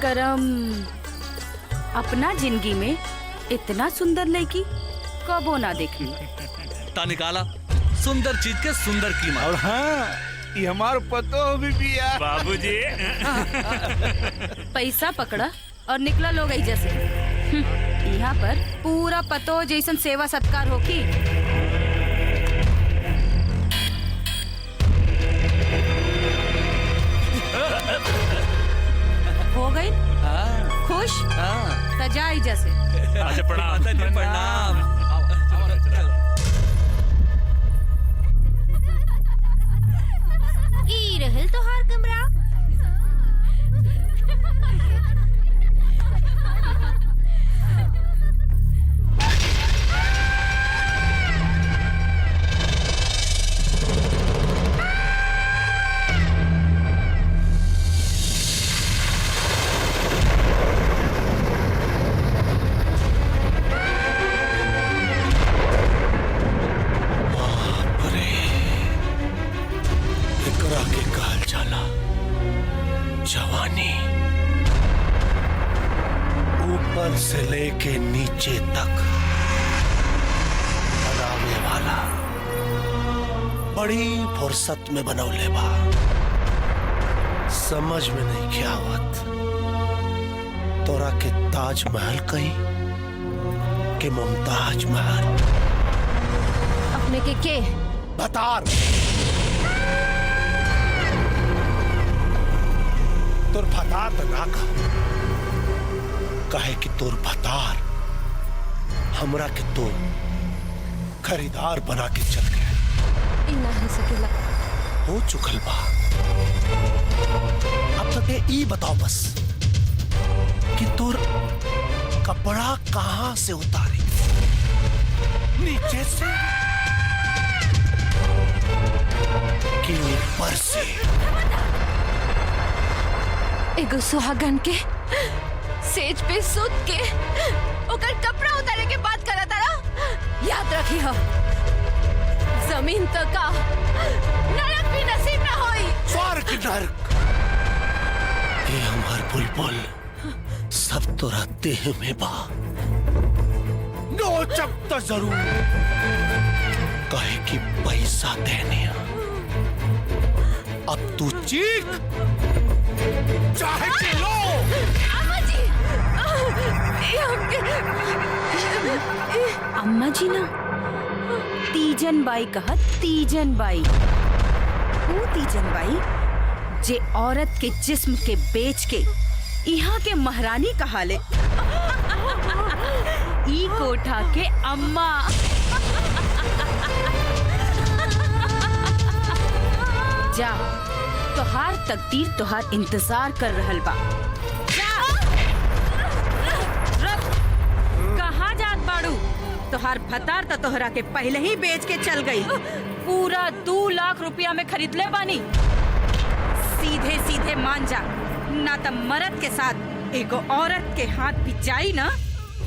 करम। अपना जिंदगी में इतना सुंदर लड़की कबो ना देखली। ता निकाला सुंदर चीज के सुंदर कीमत। और हाँ, ये हमार पतो भी बिया। बाबूजी पैसा पकड़ा और निकला लोग ऐजा से। यहाँ पर पूरा पतो जैसन सेवा सत्कार होकी। हो गई खुश? सजा ऐजा से। अच्छा प्रणाम। प्रणाम। ई रहल तोहार कमरा। एकरा के कहल जाला जवानी। ऊपर से लेके नीचे तक बनावे वाला बड़ी फुर्सत में बनौले बा। समझ में नहीं क्या आवत तोरा के ताजमहल कहीं के मुमताज महल। अपने के बतार तोर भतार त ना का काहे कि तोर भतार हमरा के तो खरीदार बना के चल गए। ई ना हो सकेला। हो चुकल बा। अब तक ई बताओ बस कि तोर कपड़ा कहाँ से उतारी, नीचे से कि ऊपर से? एगो सुहागन के सेज पे सुत के ओकर कपड़ा उतारे के बात करा तारा। याद रखी हो, जमीन तो का नरक भी नसीब ना होई। स्वर्ग नरक ये हमार बुलबुल सब तोरा देह में बा। नोचब तो जरूर, काहे कि पैसा देने। अब तू चीख चाहे कि लो। अम्मा जी, ये हमके अम्मा जी ना तीजन बाई कहा, तीजन बाई। वो तीजन बाई जे औरत के जिस्म के बेच के यहाँ के महारानी कहा ले। ई कोठा के अम्मा। जा, तोहार तकदीर तोहार इंतजार कर रहल बा। जा। रुक। कहाँ जात बाड़ू? तोहार भतार त तोहरा के पहले ही बेच के चल गई। पूरा 2 लाख रुपया में खरीद ले बानी। सीधे सीधे मान जा, ना त मर्द के साथ एगो औरत के हाथ भी जाई ना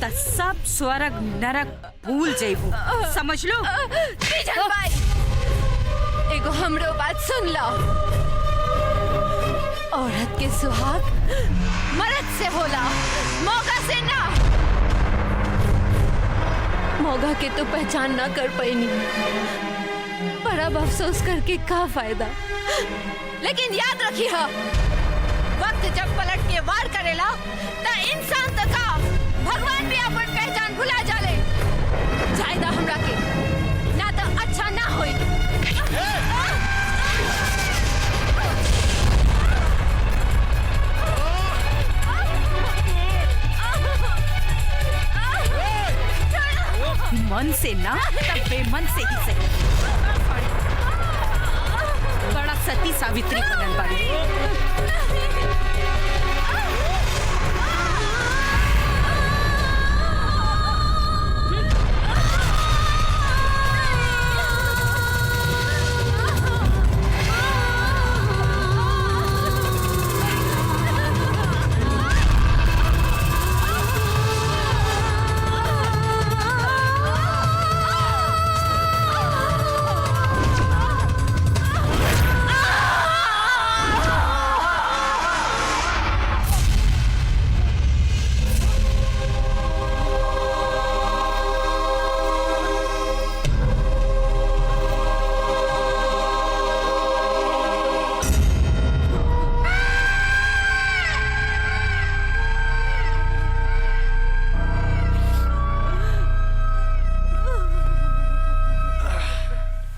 त सब स्वर्ग नरक भूल जइबू, समझ लो। तीजन बाई, एगो हमरो बात सुन लो। औरत के सुहाग मर्द से होला, मौका से ना। मौका के तो पहचान ना कर पैनी, पर अब अफसोस करके का फायदा। लेकिन याद रखी हो, वक्त जब पलट के वार करेला त इंसान त का भगवान भी अपन पहचान भुला जाले। जायदा हमरा के ना तो अच्छा ना होई। मन से ना तब बेमन से ही सही। बड़ा सती सावित्री बनल बाड़ी।